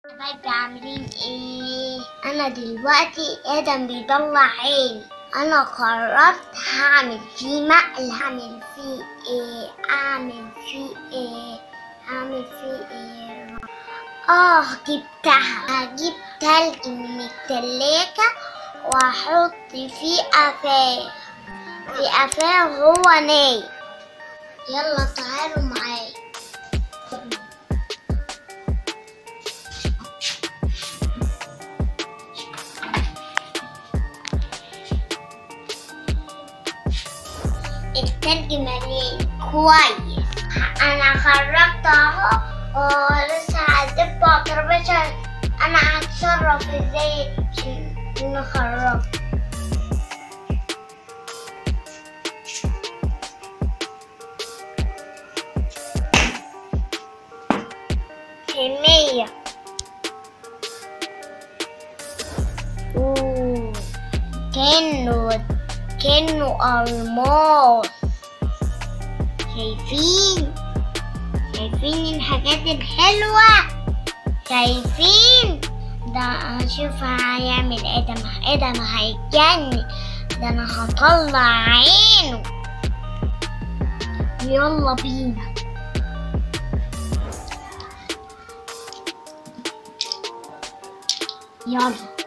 حبايبي عاملين ايه؟ انا دلوقتي ادم بيطلع عيني. انا قررت هعمل فيه مقلب. هعمل فيه ايه؟ اعمل فيه ايه؟ اعمل فيه ايه؟ جبتها. هجيب تلج من التلاجة واحط فيه قفاه، في قفاه وهو نايم. يلا تعالوا معايا. التلج مليان كويس. انا خرجت اهو ولسه هدب على الترابيزة. انا هتصرف ازاي عشان نخرجه؟ كمية. اوه كأنه ألماس. شايفين الحاجات الحلوة؟ شايفين ده؟ هشوف هيعمل ايه. ده هيتجنن. ده انا هطلع عينه. يلا بينا. يلا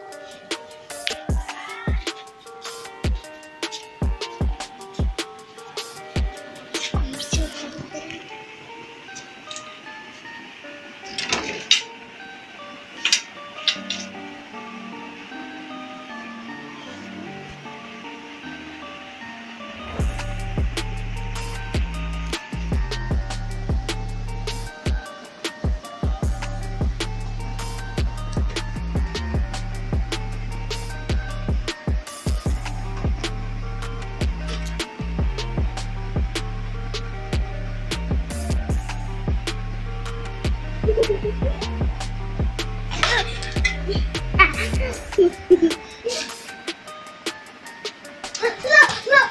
لا لا.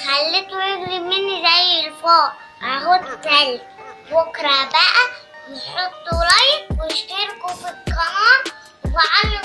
خليته يجري مني زي الفار. اهو التلج. بكره بقى نحطوا لايك واشتركوا في القناة وفعلوا